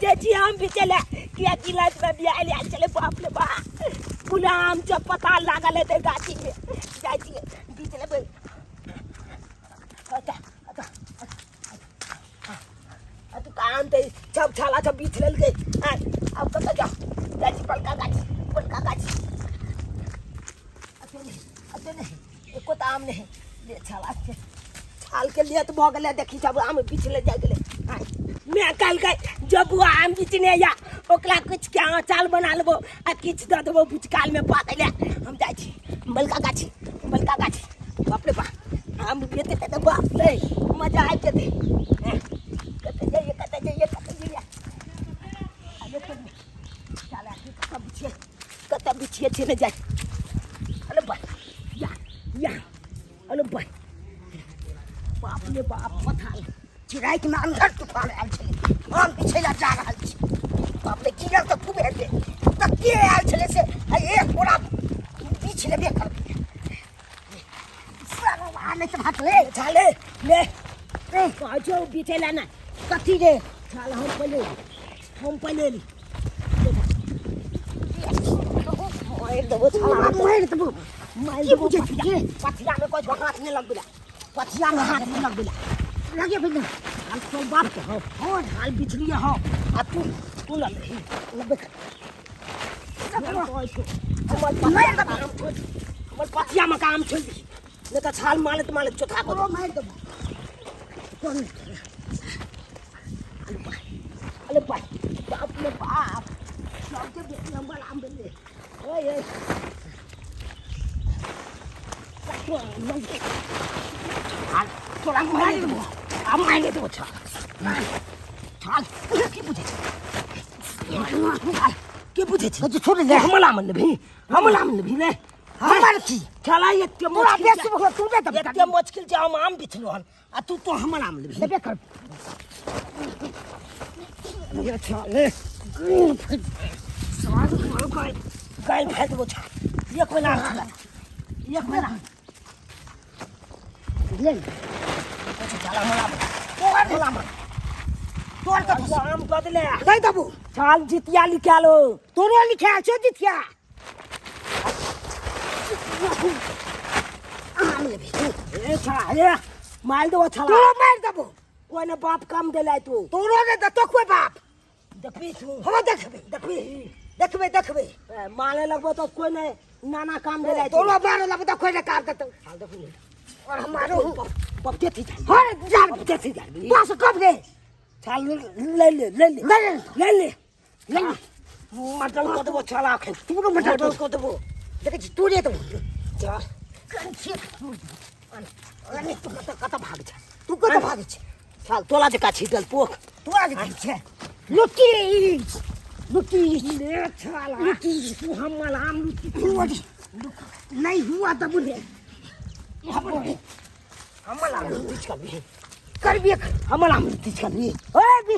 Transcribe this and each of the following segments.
जाइ छी आम बेचै लए, किएकि रातिमे बियाह आयल छलै। बाप रे बाप, पूरा आम सब पताल लागल हेतै गाछीमे। जाइ छियै बीच लेबै। अच्छा अच्छा, एतुका आम तऽ सब छाला सब बीछ लेलकै। आँय, आब कतऽ जाउ? जाइ छी बड़का गाछी, बड़का गाछी। एते नहि, एते नहि, एको टा आम नहि ले। छाला के छाल के लेत भऽ गेलै। देखी, सब आम बिछले जाइ गेलै। आँय, माय कहलकै जो बुआ आम बिछने या ओकरा किछु के अचार बना लेबो आ किछु दऽ देबो भुजकालमे पाकै लए। हम जाइ छी बड़का गाछी, बड़का गाछी। बाप रे बाप, आम बेचते तऽ बाप रे मजा आबि जेतै। एँ, कतऽ जइए, कतऽ जइए, कतऽ जइए? अरे चल, कतऽ बिछिए, कतऽ बिछिए छै ने जाइ। अरे बा या या, अरे बा, बाप रे बाप, पथाल चिराइतमे अंधर तूफान आयल छलै। आम बिछै लए जा रहल छी। बाप रे, गिरल तऽ खूब हेतै। तऽ के आयल छलै से आ एक बोरा बिछ लेबे करबै। साला नहि तऽ भागले। छाले ले, कहै छौ बिछै लए नहि। कथी रे? छाल हम पहिले, हम पहिले ली। मारि देबो छाला, मारि देबो। मारि की देबो। बुझै छी रे? पथियामे कहै छौ हाथ नहि लगबै लए, पथियामे हाथ नहि लगबै लए। लगे भेल। हाल तोर बाप के हौ? हँ। हाल बिछलिए हौ आ तू तू लऽ लेही? लबे कर। कहै छौ हमर पथियामे काम छोड़ि, हमर पथियामे काम छोड़ि दही, नहि तऽ छाल मारैत मारैत चोथा कऽ तोरो मारि देबो। कोन? अरे बा, बाप रे बाप, सबके बेटी हमर आम भेलै। ओए ओए, तोरा मारि देबो, आ मारि देबो। छाल छाल की बुझै छै? के बुझै छै? कथी छोड़ ले। हमला मन लेबही, हमला मन लेबही ले। हमर की छाला एते तोरा मुश्किल बेसी छै। भऽ तू नहि देबही। एते मुश्किल छै हम आम बिछलहुँ हन आ तू तो हमर आम लेबही? लेबे कर। ये छाले गाय फाड़ि देबो। छाल एक महीना छला, एक महीना ले। छाला मला तोहर मला मन तोर कथी आम दऽ देले? नहि देबो। छाल जितिया लिखाल हो। तोरो लिखायल छौ जितिया। आम लेबही तू? ए छाला, ए मारि देबो छाला। तोरो मारि देबो। कोइ ने बाप कम देलै तू। तोरो ने देतो कोइ बाप। देखबी तू। हम देखबै। देखबी। देखबै, देखबै। ए, मारे लगबो तऽ कोइ नहि नाना काम देलै। तोरो मारे लगबो तऽ कोइ ने काम देतौ। छाल देखबी और हमारो बपते थी जाबी। हर जा। बपते थी जाबी। तोरा से कब रे? छाल ले ले, ले ले। ले ले। ले ले, ले ले। मटल कऽ देबो छाला एखन। तोरो मटल। मटल कऽ देबो। देखै छी, तोरे देबो। चल। अरे तू कतऽ कतऽ भाग छै? तू कतऽ भागै छै? छाल तोला जकाँ छीटल पोख। तोरा जे छै लुट्टी, लुट्टी। ले छाला। लुट्टी। तू हमर आम लुट्टी। नहीं हुआ तब रे। हमर आम लुट्टी करबी? करबे कर। हमर आम लुट्टी करबी? ओए भी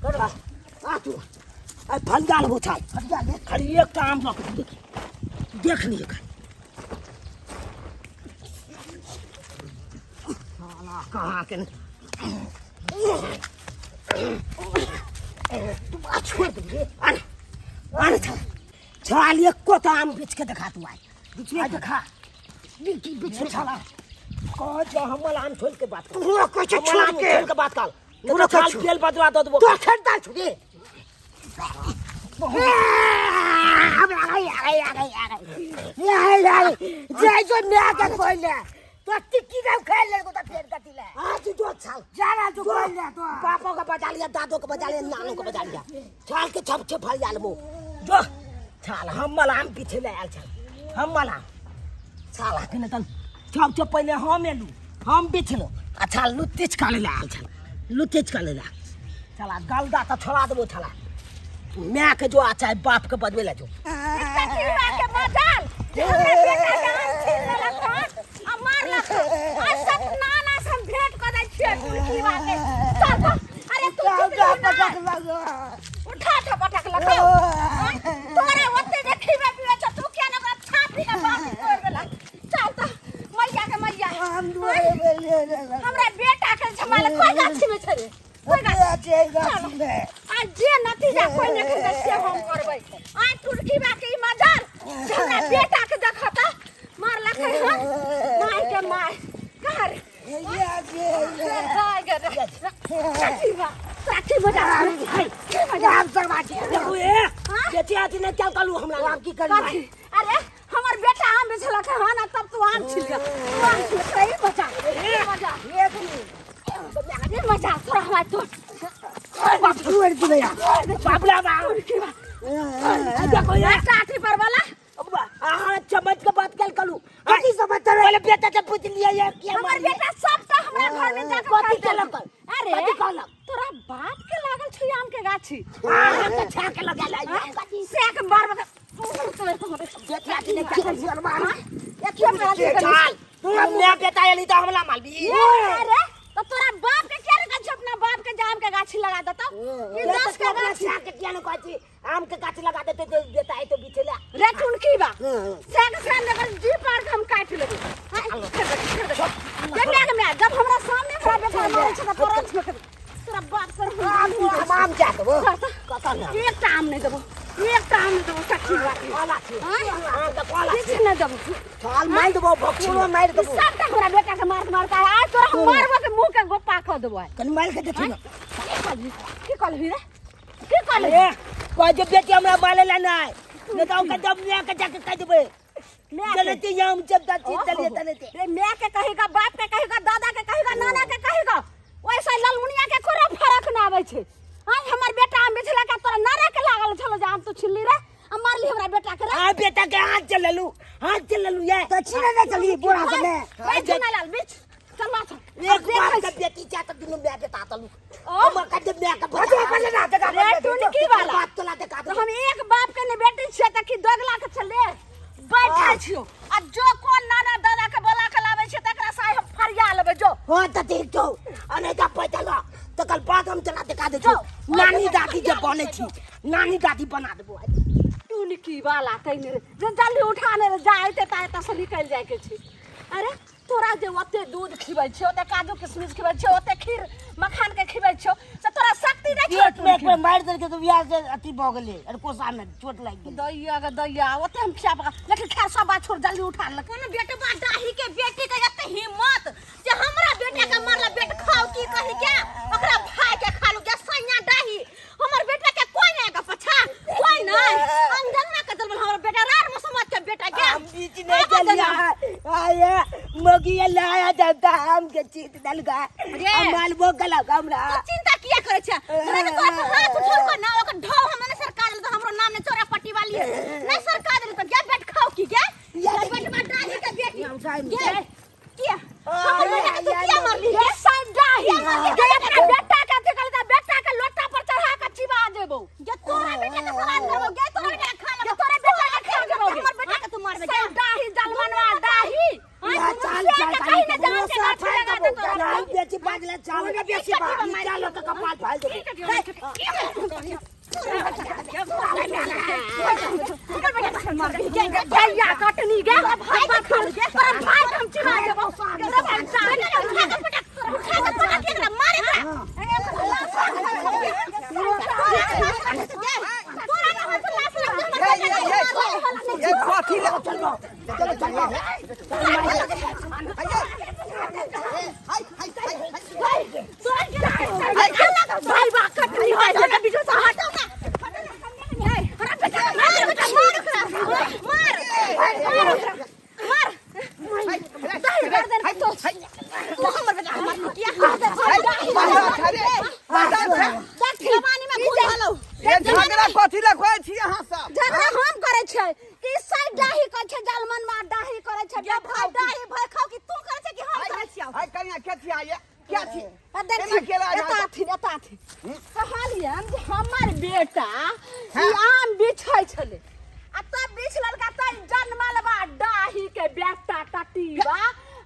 कर आ तू। आ फलदा लेबो छाल। फटिया ले। खाली एकटा आम लऽ कऽ देखी, देख लियै खाली। साला कहाँ के तू आ, छोड़ दे रे। आन आन छाल, छाल एको टा आम बेच के देखा तू आइ। बिचमे आइ देखा। बिच बिच। छाला कह जो हमर आम छोड़ के बात कर। तोरो कहै छै हमर छोड़ आम के। छोड़ के बात कर। तोरो छाल कहै छौ। तेल बदला दऽ देबो। तो खरीदा छु रे। आ गई, आ गई, आ गई, आ गई, आ गई। जाय जो म्या के खोल ले तो टिक्की का खेल ले को तो फेर कथी ले। आ तू जो छाल जा रहा जो खोल ले तो। बापो के बजा लिया, दादो के बजा लिया, नानो के बजा लिया। छाल के छप छप फल जाल मुँह जो छाल हमर आम पीछे ले आयल छल। हमर आम छाल अखन तन छप छप। पहिले हम एलू, हम बेचलहुँ आ छाल लुत्तिच का ले आयल छल, लुत्तिच का ले छला। गलदा तऽ छोड़ा देबो छला। माय के जो आ चाहे बाप के बजबै ले जो। कचिड़वा के मजाल जे हमरा बेटा के आम छीन लेलक हन आ मारलक हन। आ सब नाना से हम भेंट कऽ दै छियै टुनकीवा के। चल तो, अरे तू चुप रह ना। उठा के पटक लखौ। तोरे ओते जे खिबे पिबे छ तू किया ने ओकरा छाती के बाती तोड़ देलक? चल तो मैया के मैया, हमरा बेटा के झमाल कोई गाछी में छै रे? कोई गाछी? चल। आज जे नतीजा कोई नहीं खेतै से हम करबै। आइ टुनकी बा के ई मजार जे हमरा बेटा के देखता मारलक हन। माय के माय कहाँ रे? साथी बा, साथी मजा की मजा आम सरवा छी देखू ए बेटी आती ने क्या कहलू हमरा आम की करी कथी? अरे हमर बेटा आम बेचलक हन आ तब तू आम छिल तू आम छिल सही मजा ई मजा ई मजा तोरा हमरा तो बाबला बा देखो ये टाटी पर वाला अहाँ चमच के बात कल कलू कथी समझ पहले बेटा से पूछ लिया ये क्या हमर बेटा सब तो हमरा घर में जाके कथी खाइ केलक? अरे कथी कहलक? तोरा बाप के लागल छै आम के गाछी अहाँ के छा के लगा लाई से के बार बार बेटा की ने क्या एथिया पे आदमी के चल तू मैं बेटा एली तो हमला मालबी अरे तो तोरा बाप के क्या गाछी अपना बाप के जाम के गाछी लगा देता ई 10 के गाछी छा के किया ने कहै छी आम के गाछ लगा देते तो बेटा आइ तो बिछेला रे टुनकी बा से के सामने कर जी पार के हम काट लेबै हां के के मैं जब हमरा सामने हमरा बेटा मारे छै त तोरा छोड़ के तोरा बाप पर हम आम आम जा देबो कत ना एकटा आम नहीं देबो एकटा आम नहीं देबो सखी बा कोला छी आम के कोला किछु छी नहीं देबो चल मारि देबो भक्षुरो मारि देबो सबटा हमरा बेटा के मार मार के आज तोरा हम मारबो के मुंह के गोपा ख देबो आइ। कनि मारि के देखी ना की कहलही रे की कहलही ए कह जे बेटी हमरा मारे ला नहीं नहीं तो ओकर दम ले के जाके कह देबे मैं के- चलते हम जब दादी चलिए चलते रे मैं के कहेगा बाप के कहेगा दादा के कहेगा नाना के कहेगा वैसा ललमुनिया के कोनो फरक ना आबै छै आइ हमर बेटा आम बेचला के तोरा नारा के लागल छलो जे आम तू छिल्ली रे आ मारली हमरा बेटा के रे आ बेटा के हाथ चललू हाथ चललू ये तऽ छीने नहि चली बोरा से ने बैठ ना लाल बीच चल ना चल एक बार के बेटी चाह तो दुनू मैं बेटा तलू ओ। हम कह दे मैं के बजो पहिले ना जगह रे टुनकी वाला बात तोला देखा तो दे हम एक बाप के ने बेटी छियै त की दोगला के चले बैठल छियो आ जो कोन नाना दादा के बोला के लाबै छै तकरा से आइ हम फरिया लेबै जो हां त देख तो अने जा पैसा ला तो कल बाद हम चला देखा दे छो नानी दादी जे बने छी नानी दादी बना देबो आज टुनकी वाला तैने रे जे जल्दी उठा ने रे जा एते ता एतऽ से निकलि जाय के छै अरे तोरा जे ओते दूध खिबै छियौ ओते काजू किशमिश खिबै छियौ ओते खीर मखान के खिबै छियौ से तोरा शक्ति नहि छौ पेट में एक बेर मारि देलकै तऽ बियाह से अथी भऽ गेलै अरकोसा में चोट लागि गेलै दैया गे दैया ओते हम खिया पका लेकिन खैर सब बात छोड़ जल्दी उठा ले कोनो बेटबा डाही के बेटी के एते हिम्मत जे हमरा बेटा के मारला बेट खाओ की कही के ओकरा भाई के खालू के सैया डाही हमर बेटा के कोई नहीं के पछा कोई नहीं अंगना के दलबल हमर बेटा रार मसमात के बेटा के हम बीच नहीं चलिया आया मगिया लाया जाता हम के चीत दल गा रे। माल वो गला हमरा तू चिंता किया करे छे तोरा के तोरा पर हाथ उठल को ना ओकर ढौ हम नहीं सरकार देल तो हमरो नाम ने चोरा पट्टी वाली है नहीं सरकार देल तो गे बेट खाओ की गे बेटबा डाही के बेटी गे किया हमर बेटा के तू किया मारली गे साइड डाही गे अपना बेटा के अथी कर बेटा के लोटा पर चढ़ा के चिबा देबो गे तोरा बेटा के सवाल करबो गे तोरा बेटा के खा लेबो तोरा बेटा के खा देबो हमर बेटा के तू मारबे साइड डाही जलमनवा डाही या चाल से के कहीं ना जान के गाछी लगा दे तोरा चाल बेची बाजला चाल बेची बा। चाल के कपाल फाड़ देबो दैया कटनी गे भाई के खा गे तोरा भाई के हम चिबा देबो तोरा भाई उठा के पटक उठा के पटक एकरा मार एकरा तोरा ना हम लाश लग हमर बेटा के ये कथी ले चलो चलो चलो भाई बा कटनी होय छै बीच से हट झगड़ा कथी ले खोए छी अहाँ सब झगड़ा हम करै छै कि साइड डाही करै छै जलमन मार डाही करै छै भाई डाही भाई खाओ कि तू करै छै कि हम करै छियौ हाय कनिया के छी आइए क्या छी आ देखी केना केला एता अथी एता अथी कहलियन जे हमर बेटा ई आम बिछै छलै आ तब बिछ लेलका तब जन्मल बा डाही के बेटा टटीबा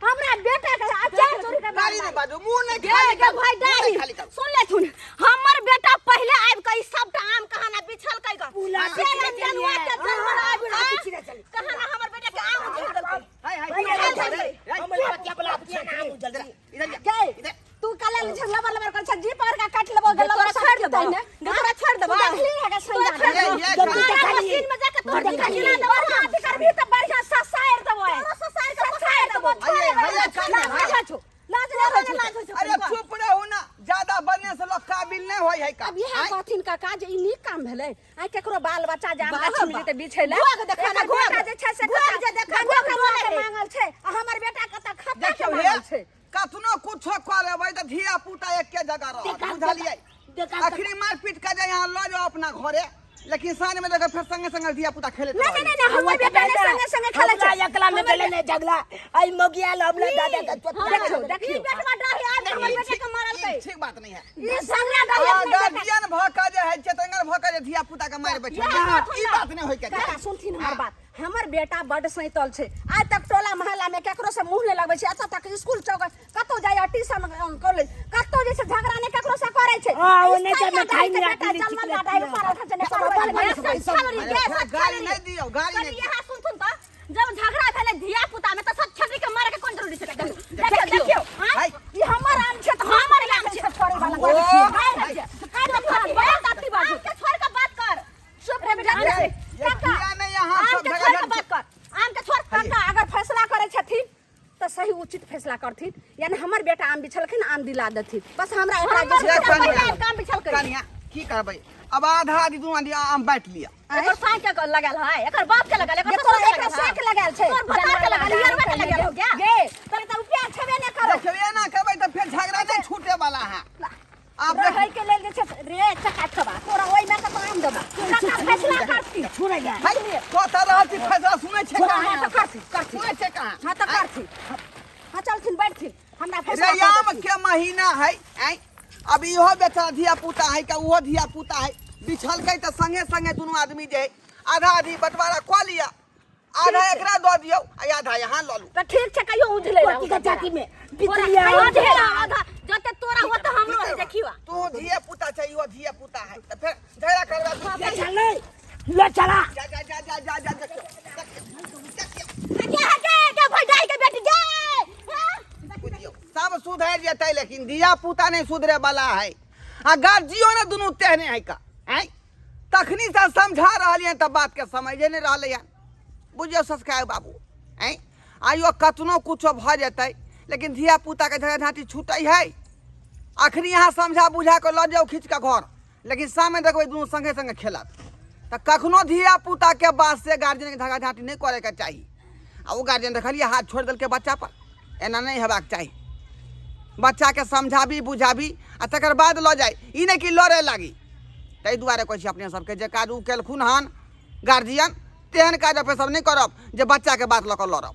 हमरा बेटा के आ चार चोरी के गाली नहीं बाजू मुंह नहीं गे खाली गे करू, भाई मुंह डाही नहीं खाली करू। सुन लेथुन हमर बेटा पहले आबि के ई सबटा आम कहाना बिछल कै ग पूला से बिछले रंजनुआ के चलिए। जन्मल आबि हाँ, के बिछले चलिए। कहाना हमर बेटा के आम उझल देलकै हाय हाय भैया, इधर चल, इधर हमर बच्चा वाला अपना नाम उजल इधर गे तू कल लबर लबर कर छै जी पकड़ के काट लेबो गे लबर तोरा छाड़ लेबो। लेबो तोरा छोड़ देबो देखली है का तोरा सैया छोड़ देबो ये, ये, तोरा देखली। मशीन में जाके तोर देखली। दिखा खिला देबो हाथ करबी त बढ़िया ससार देबो तोरा ससार के पसार देबो हइये, हइये, कन्या, लाज हइये। होइ छौ लाज नहि होइ छौ लाज होइ छौ अरे चुप रहू ना ज्यादा बनने से लोग काबिल नहीं होय है का अब इएह आँय? कहथिन काका जे ई नीक काम भेलै आइ केकरो बाल बच्चा जे आम वाह, गाछी में वाह। जेतै बिछै लए घोघ देखा ना, एकर घोघ। बेटा जे छै से घोघ कतऽ जे देखा, गंगा घोघ कमा के डोले। मांगल छै आ हमर बेटा कतऽ खत्ता के देखियौ हे मांगल छै कतनो कुछो कऽ लेबै तऽ धिया पुता एके जगह रहत देखा, बुझलियै देखा, अखनी मारपीट के जे यहाँ लऽ जाओ अपना घरे लेकिन साँझ में देखो फिर संगे संगे धिया पुता खेलैत नहीं नहीं नहीं हमर बेटा ने संगे संगे खेलै छै हमरा एकला में गेलै ने झगड़ा आई मगिया ल हमरा दादा के चोट देखियौ देखियौ ई बेटवा डाही आबि के हमर बेटा के मारलकै ठीक बात नहीं है ई संगे डाही आ, अपने बेटा गार्जियन भऽ के जे है चेतंगर भऽ के जे धिया पुता के मारि बैठल इएह बात ई बात नहीं होय के काका चाही सुनथिन हमर बात हमर बेटा बड सैतल छै आइ तक टोला मोहल्ला में केकरो से मुंह नहीं लगबै छै एतऽ तक स्कूल चौक कतौ जाइए ट्यूशन कॉलेज कतौ जे छै झगड़ा नहि केकरो से करै छै हाँ, ओ नहि ई तऽ मिठाई बेटा नहि आटी जलमन लिखि डाही ऊपर उठा छै नहि पढ़बै छै। छलरी गे अरे, सब गाली छलरी नहीं दियौ गाली कनि नहीं दियौ इएह सुनथुन तऽ जब झगड़ा भेलै धिया पुता में तऽ सब छलरी के मारे के कोन जरूरी छै देखियौ देखियौ हाय। ई हमर आम छै तऽ हमर आम छै छोड़ै वाला ओ, बात छै बहुत अथी बाजू के छोड़ के बात कर चुप रे बेटा ये ये किया नहीं यहाँ आम सब के जगह छोड़ के जन- बात कर आम के छोड़ काका अगर फैसला करै छथिन तऽ सही उचित फैसला करथिन यानी हमर बेटा आम बिछलखिन आम दिला देथिन बस हमरा एकरा जे हमर छै बेटा कनिया। पहिले आम काम बिछलकै कनिया की करबै अब आधा आधी दुनू आधी आम बाँटि लिअ एकर साई के लगल है एकर बाप के लगल एकर जे ससुर तोरा के एकरा लगल है साइक लगायल छै तोर भतार के लगल यरवा के लगल हो गया गे तोरा तऽ रुपया छेबे नहि करो देखियौ एना करबै तऽ फेर झगड़ा नहि छूटे वाला है आप रहै के लेल जे छै रे चका खबा तोरा ओहिमे कतऽ आम देबा काका फैसला करती छोड़े जा हाय कतऽ रहल छी फैसला सुनै छै हाँ कहाँ तऽ करथि करथि सुनै छै कहाँ हाँ तऽ करथि हाँ चलथिन बैठथिन हमरा फैसला रे कऽ आम देथिन। के महीना है आँय अब इहो बेचारा धिया पुता है का उहो धिया पुता है बिछलकै तऽ संगे संगे दुनू आदमी जे है आधा आधी बंटवारा कऽ लिअ आधा एकरा दऽ दियौ आ आधा यहाँ लऽ लू तऽ ठीक छै कहियो उझले कोटी के जाति में बिचलिया कहियो ढेरा आधा जते तोरा होत हमरो है देखियो तू धिया पुता छै इहो धिया पुता है तऽ फेर झगड़ा करबा ले चल ले ले चला जा जा जा जा जा जा देखियौ देखियौ देखियौ गे गे गे भाई डाई के बेटी गे बुझियौ सब सुधरि जेतै लेकिन धिया पुता नहि सुधरे वाला है आ गार्जियो ने दुनू तेहने है का आँय तखनी से समझा रहलियै तऽ बातके समझे नहि रहलै हन बुझियौ सस्काय बाबू आँय आइयो कतनो कुछो भऽ जेतै लेकिन धिया पुताके झगड़ा झाँटी छूटै है अखनी अहाँ समझा बुझा कऽ लऽ जाउ खींच कऽ घर लेकिन शाममे देखबै दुनू संगे संगे खेलत तऽ कखनो धिया पुताके बात से गार्जियनके झगड़ा झाँटी नहि करैके चाही आ ओ गार्जियन देखलियै हाथ छोड़ि देलकै बच्चा पर एना नहि हेबाक चाही बच्चाके समझाबी बुझाबी आ तकर बाद लऽ जाइ ई नहि कि लड़े लागी ताहि दुआरे कहै छी अपने सबके जे काज ओ केलखुन हन गार्जियन तेहन काज अपने सब नहि करब जे बच्चाके बात लऽ कऽ लड़ब।